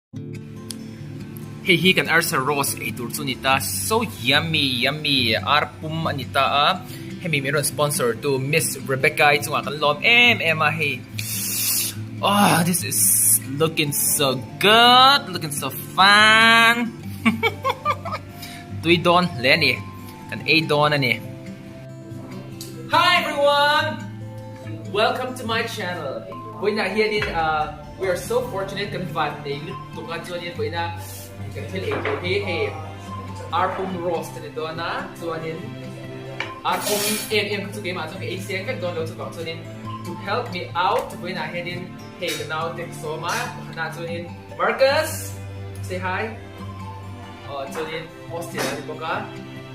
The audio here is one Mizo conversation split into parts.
Hei hi kan arsa roast ei tur chu a ni ta, so yummy yummy ar pum a ni ta a, hemi min rawn sponsor tu Miss Rebecca i chungah kan lawm em em a hei oh this is looking so good looking so fun tui dawn hle a ni kan ei dawn a ni. Hi everyone welcome to my channel vawiinah hianin ah We are so fortunate kan van nei lutuk a chuanin vawiina kan thil ei tur hi hei arpum roast a ni dawn a chuanin arpum em em kha chu keimah chuan ka ei seng vek dawn lo chuvang chuanin to help me out vawiinah hianin hei ka naute ka sawm a pakhatah chuanin Marcus say hi aw chuanin Austin a ni bawk a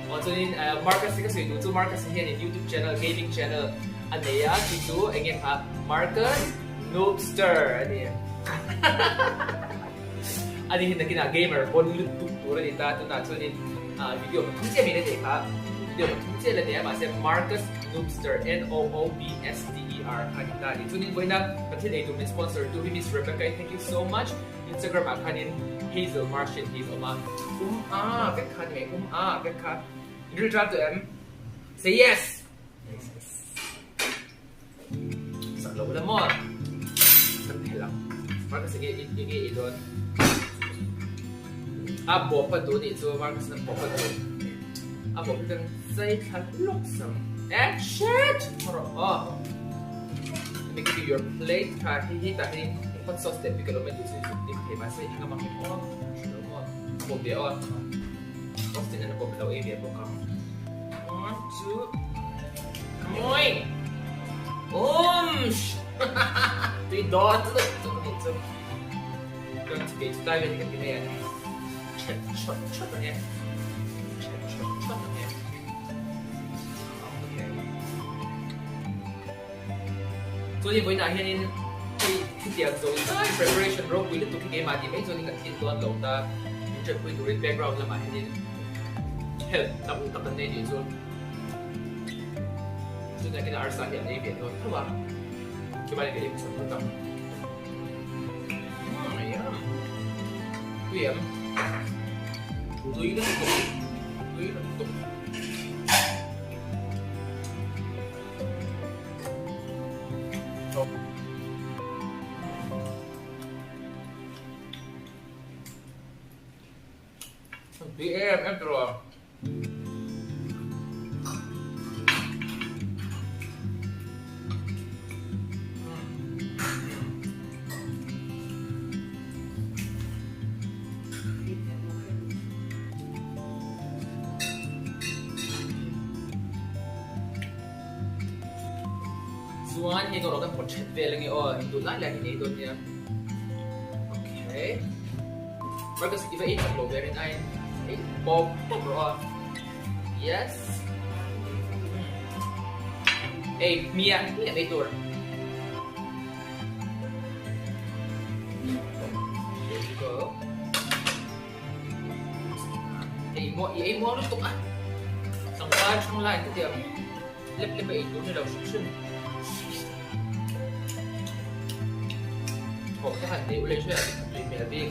aw chuanin Marcus hi ka sawi duh chu Marcus hi hianin youtube channel gaming channel a nei a chu chu eng nge kha Marcus Noobster a ni. Ani hi nakinah gamer pawn lut tuk tur a ni ta. Tunah chuanin video pathum chiah min a nei kha. Video pathum chiah la nei a, mahse Marcus Noobster, N-O-O-B-S-T-E-R, kha a ni ta a ni. Chuanin vawiina ka thil eitur min sponsor tu hi Miss Rebecca-i thank you so much. Instagram ah khanin Hazel Martian hi a awm a. Um a vek kha a ni mai, um a vek kha. In rilṭam tawh em? Say yes! Sak lo la maw? Kan phelh ang. Marcus enge enge ei dawn? A bawp a duh nih chu Marcus in a bawp a duh. A bawp hi kan zai thla lawk sam. Eh shit! Maw rawh aw. Let me give you your plate kha hei hi tah hian hot sauce leh pickle awm e tih chu i zuk dim thei mahse i ngam ang em aw? Hre lo maw? A bawp ve aw. Austin in a bawp lo ei ve bawk ang. One, two, Mawi! Umsh! Tui dawt lutuk a nih chu. Chuan kei chu tlai vel hi ka ti mai a. Chet chawt chawt ang e. Chet chawt chawt ang e. Okay. Chuan i vawiinah hianin hei thutiang zo zai preparation ropui lutuk hi keimah tih mai chuanin kan thil dawn lo ta. Min ṭanpui turin background lamah hianin help tam tak kan nei tih chu. Chutah hian arsa hi an ei ve dawn tho a, chuvangin ka ei hmasa phawt ang. Umm yum! Tui em? Tui lutuk, tui lutuk. Tui em em tawh. Chuan hei erawh kan pawt that vel ange aw, induh lai lai hi nei dawn nia. Okay. Marcus i va ei tak lo ve rin aiin ei pawp pawp rawh a. Yes. Ei hmiah hmiah mai tur. There you go. Ei muah i ei muah lutuk a. Tlangval ṭhang lai te tiang lep lep a ei tur ni lo hrim hrim. Thawk te han nei ulei hriat a tui hmel bik.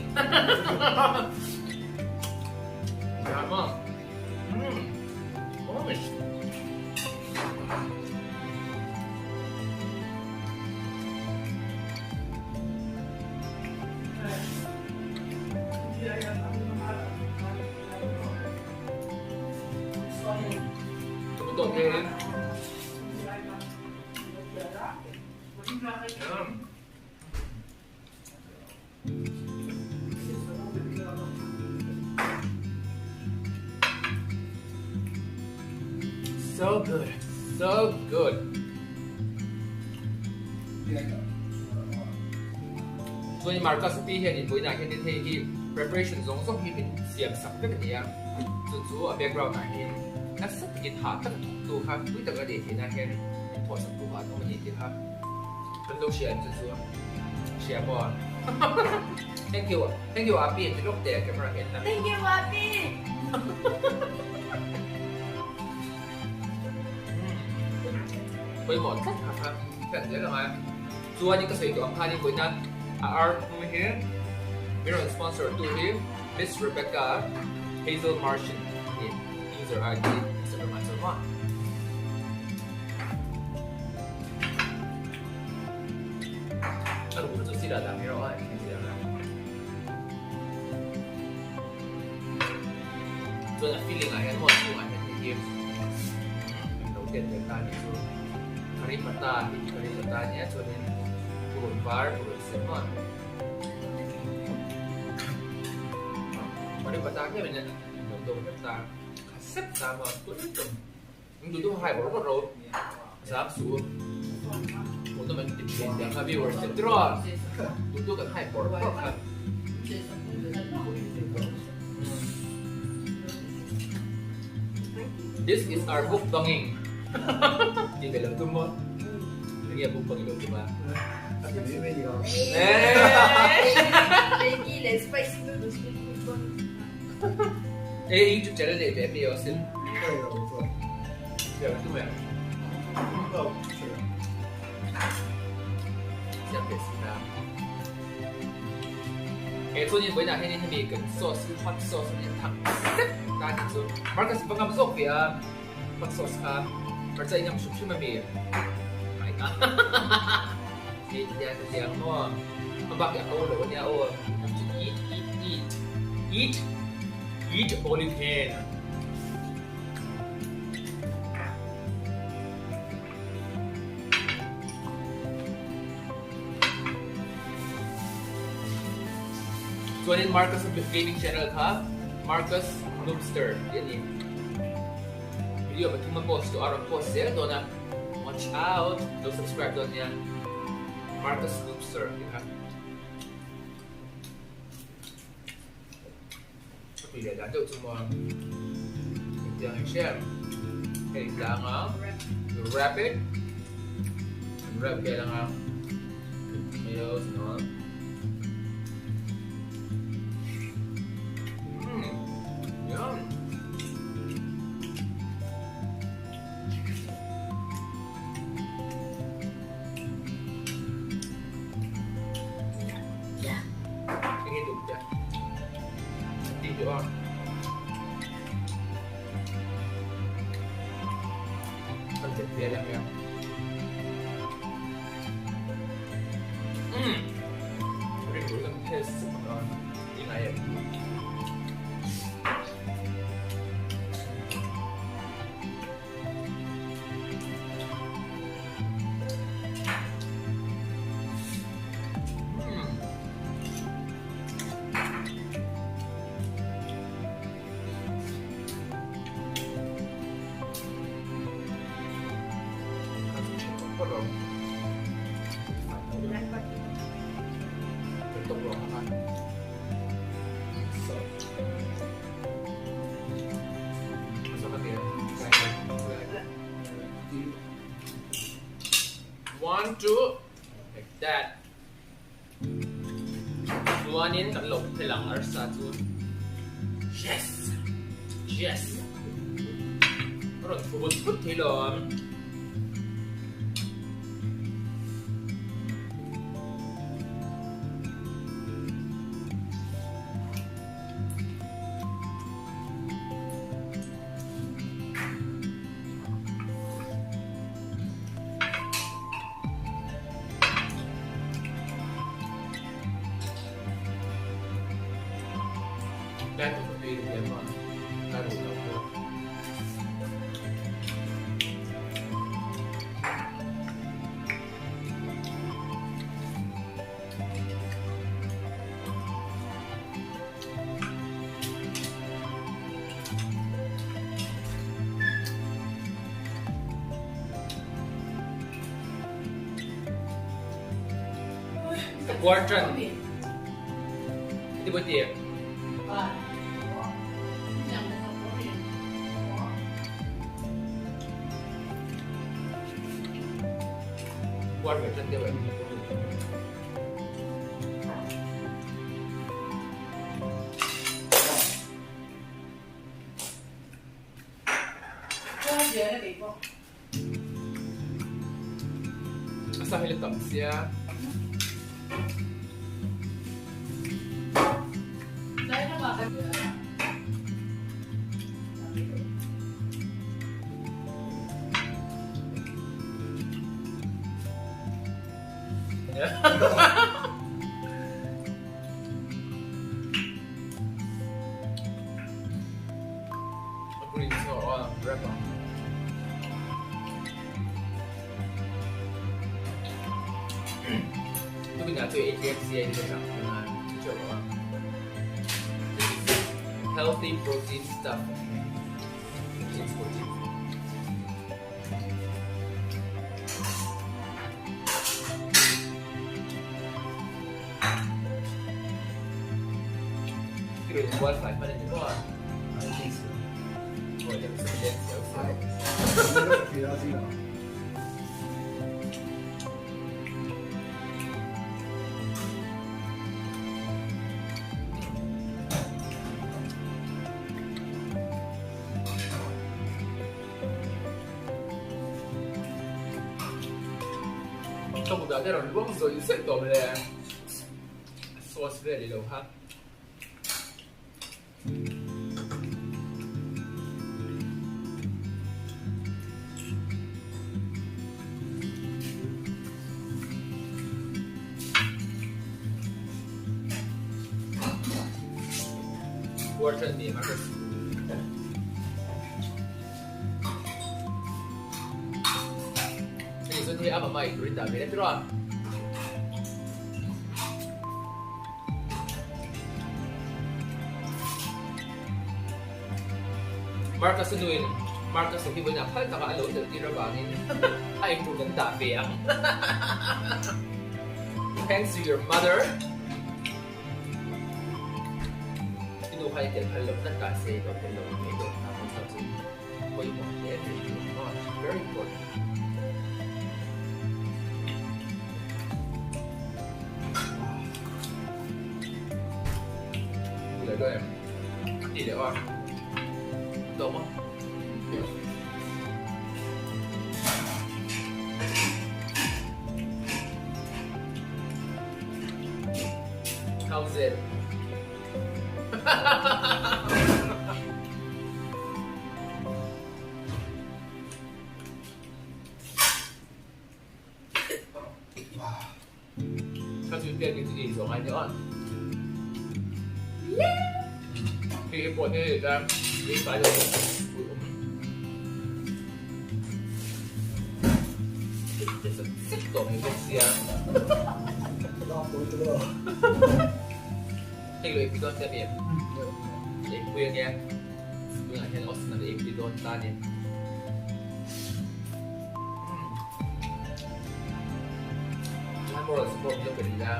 Drama. Mm. Oi. So good, so good. Chuan Marcus pi hian in vawiinah hianin hei hi preparation zawng zawng hi min siam sak vek a ni a, chu chu a background ah hian nasa takin hah tak a thawktu kha pui tak a nih theihna hian min thawh sak tu kha an awm a ni tih kha kan lo hria em chu chu hria maw? Thank you, thank you Api ti lawk teh camera hian na. Thank you Api. Pawimawh tlat kha kha hriat zel ang a. Chuanin ka sawi tawh ang khanin vawiina a ar hnu hi. Min rawn sponsor tu hi Miss Rebecca Hazel Martian a ni, user ID Instagram ah chuan maw. A ruh chu sirah dah mai rawh a, engtin zir ang a. Chuan a feeling ah hian maw chhungah hian hei hi an lo tet ve ta a nih chu. Curry pata hi curry pata a nia chuanin purun var purun sen maw. Curry pata hian in lo do vek ta kha sep ta maw tun tum. Min duh duh hai bawrh bawrh ro zam suh u. Hmuhnawm an ti thin tiang kha viewers te tiraw duh duh kan hai bawrh bawrh kha. This is our mukbanging ti ve lo tum maw? Enge mukbang i lo tum a? Maggi leh spicy noodles mukbang. E YouTube channel nei ve mi aw sin. Siam tu em. Siam ve si na. E chuan in vawiinah hianin hemi kan sauce hi hot sauce a nia thak zet ta ni chu. Marcus va ngam zawk ve a hot sauce kha. Hmarcha i ngam hrim hrim ami. Ai ka. Hei ti hian ka ti ang maw. A bak hi a ko lo ania aw. Have to eat eat eat. Eat eat all you can. Chuanin Marcus gaming channel kha Marcus Noobster tih a ni. Video pathum a post tawh a rawn post zel dawn a. Watch out! Lo subscribe dawn nia. Marcus Noobster tih kha. A tui leh dan deuh chu maw engtiang i hria em? Hei tlang a you wrap it an wrap vel ang a tomatoes and all mm yum Enge duh te tih duh a kan tet vel ang e umm ringawt kan phel sup ang a ti ngai em. One, two, like that. Chuanin kan lo phel ang arsa chu. Yes! Yes! A rawn thu vut vut thei lo ang. Ka puar ṭan. Ti buai ti. Puar ve ṭan deuh em. A sa hi la tam sia. Green chu a wrap ang. Tukin ah chu ei tlem si a in ka chak thung a teuh lo a. This is healthy protein stuff. Protein protein. I rawn bual fai hman a ni maw? I think so. Aw lem sa lem siau siau. Ka kutah te rawn luang zawih zawih tawh mawle a sauce vel i lo kha. Puar ṭan ni Marcus. Hei chuan hei amah mah eitur in dah ve la tiraw? Marcus-a nuin Marcus-a hi vawiinah phal takah a lo telh tir avangin a eitur kan dah ve ang. Thanks to your mother. I nu kha i telh phal loh tlat ta se i lo telh lo ngei dawn ta maw chau chu pawimawh hle a ni tih maw very important. Leh dawn em? Ti leh aw. Tawk maw? How's it? Ka chu piak hi chu ei zawng ai ni aw. Hei hi pawh hi chuan ei fai lo pui awm. Sek tawh mai bawk sia. Hei lo ei pui dawn che mi? Ei pui ange. Tunah hian Austin a ei pui dawn ta ni. Moral support lo pe la.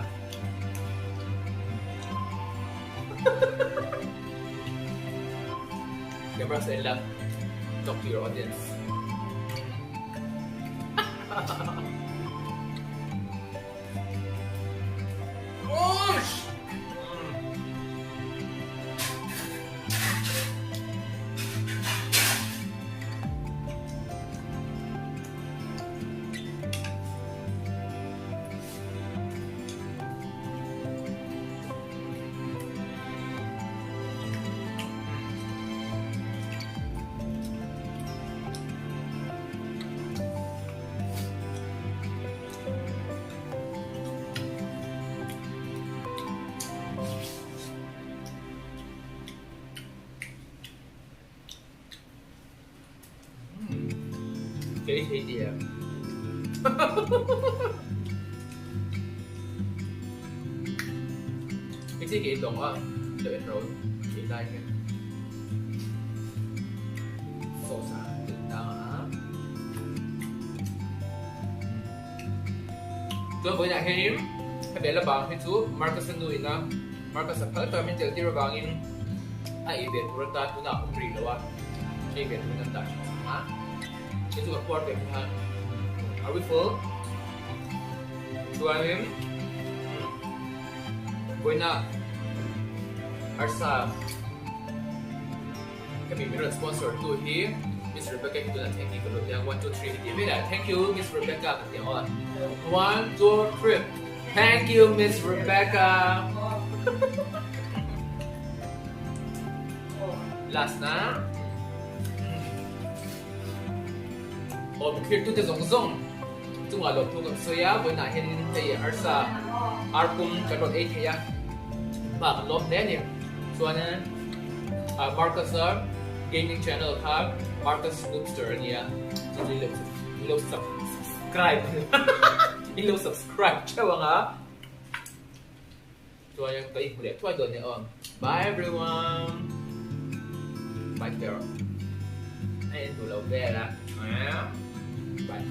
Camera sa la. Talk to your audience. Kei thei ti em? Cái gì kei tawng a lo en ro ei lai hian sauce a telh tang a. Chuan vawiinah hianin hemi la bang hi chu Marcus-a nu ina Marcus-a phal taka min telh tir avangin a ei ve tur atan tunah a awm rih lo a, ei ve turin an dah thin chhung a, hei chu ka puar ve bawk a, Are we full? Chuanin vawiinah arsa Hemi min rawn sponsor tu hi Miss Rebecca hi tunah thank you ka lo ti ang one two three hi ti vel a thank you Miss Rebecca ka ti ang aw one two three thank you Miss Rebecca last na aw mi thlir tu te zawng zawng chungah lo thu kan sawi a vawiinah hianin hei arsa arpum kan rawn ei thei a hma kan lawm hle a ni chuanin. Marcus-a Gaming channel kha Marcus Noobster a nia, chu chu in lo subscribe in lo subscribe theuh ang a, chuan ka inhmu leh thuai dawn nia aw. Bye everyone. Bye teh rawh. A en duh lo vel a. Bye.